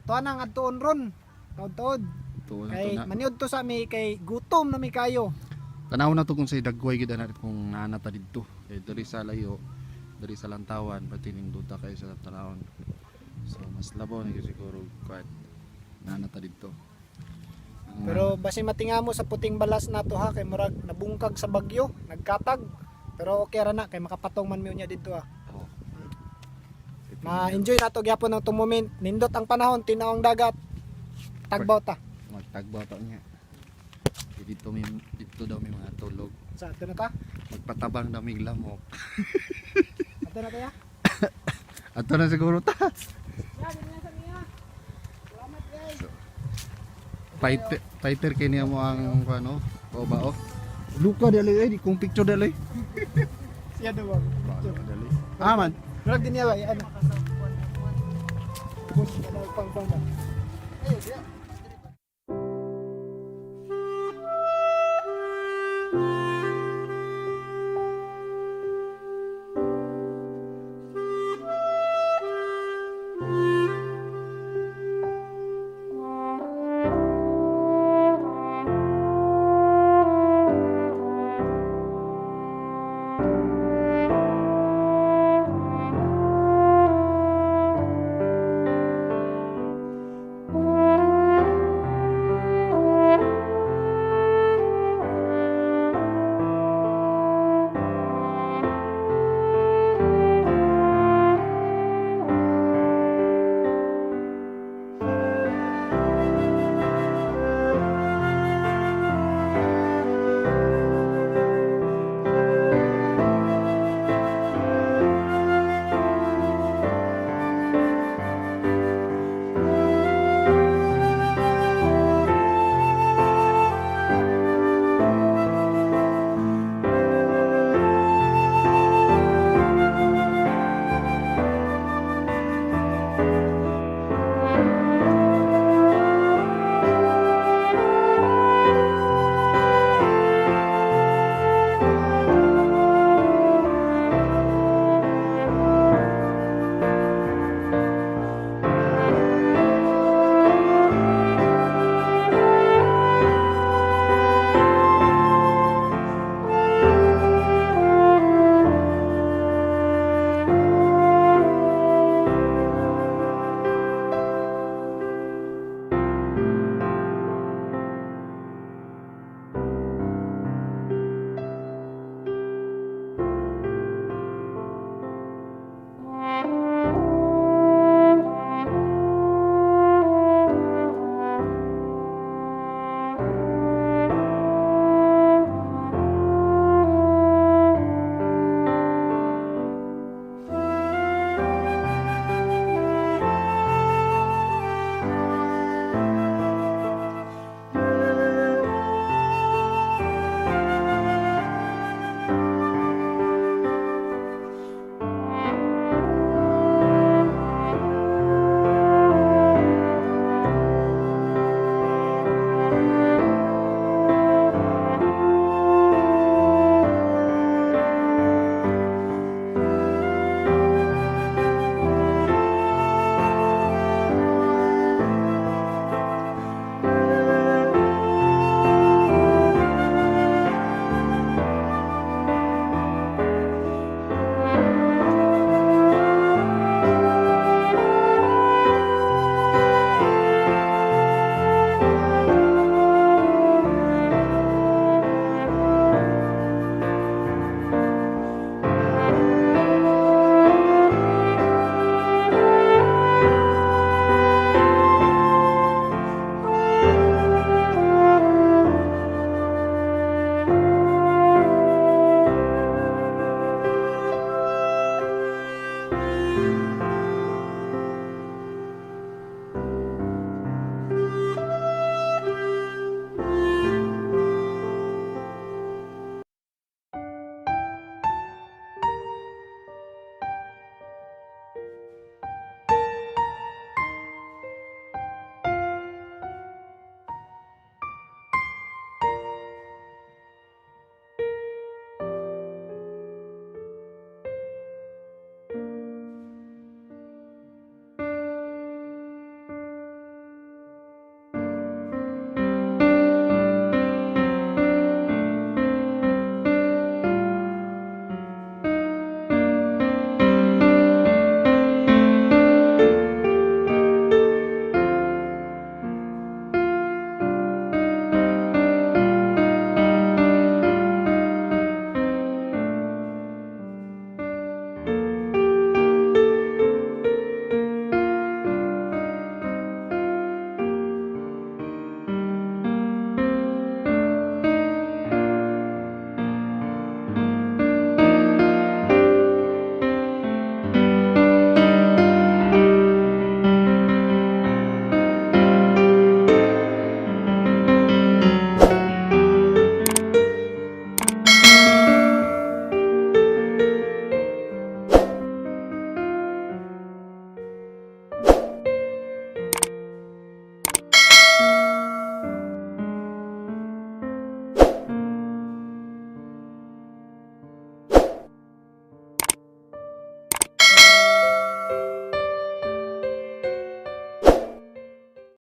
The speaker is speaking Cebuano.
Tuwa nang adtuon ron. Taod-taod. Tuon na Kay to na. maniud to sa mi kay gutom na mi kayo. Tanaw na to kung say dagway gid ana kung naa ta didto. Kay diri sa layo, diri sa Lantawan pati nindota kayo sa tanawon. So mas labaw na gyud siguro kuan naa na ta didto. Pero basi matinga mo sa puting balas nato ha kay murag nabungkag sa bagyo, nagkatag. Pero okay ra na kay makapatong man mi unya didto ha. Oh. Ma-enjoy nato gyapon ang moment. Nindot ang panahon, tinaw ang dagat. Tagbaw ta. Magtagbaw ta niya. Kay dito may dito daw may mga tulog. Sa ato na ta? Magpatabang daw may lamok. Ato na kaya? Ato na siguro ta. Ya, dili na sa niya. Salamat guys. Fighter, fighter kay niya mo ang ano, o ba oh. Luka dali eh, di kong picture dali. Siya daw. Dali. Ah man. Murag din niya ba? Ano? Push, ano, pang pang ba? Ay, diya.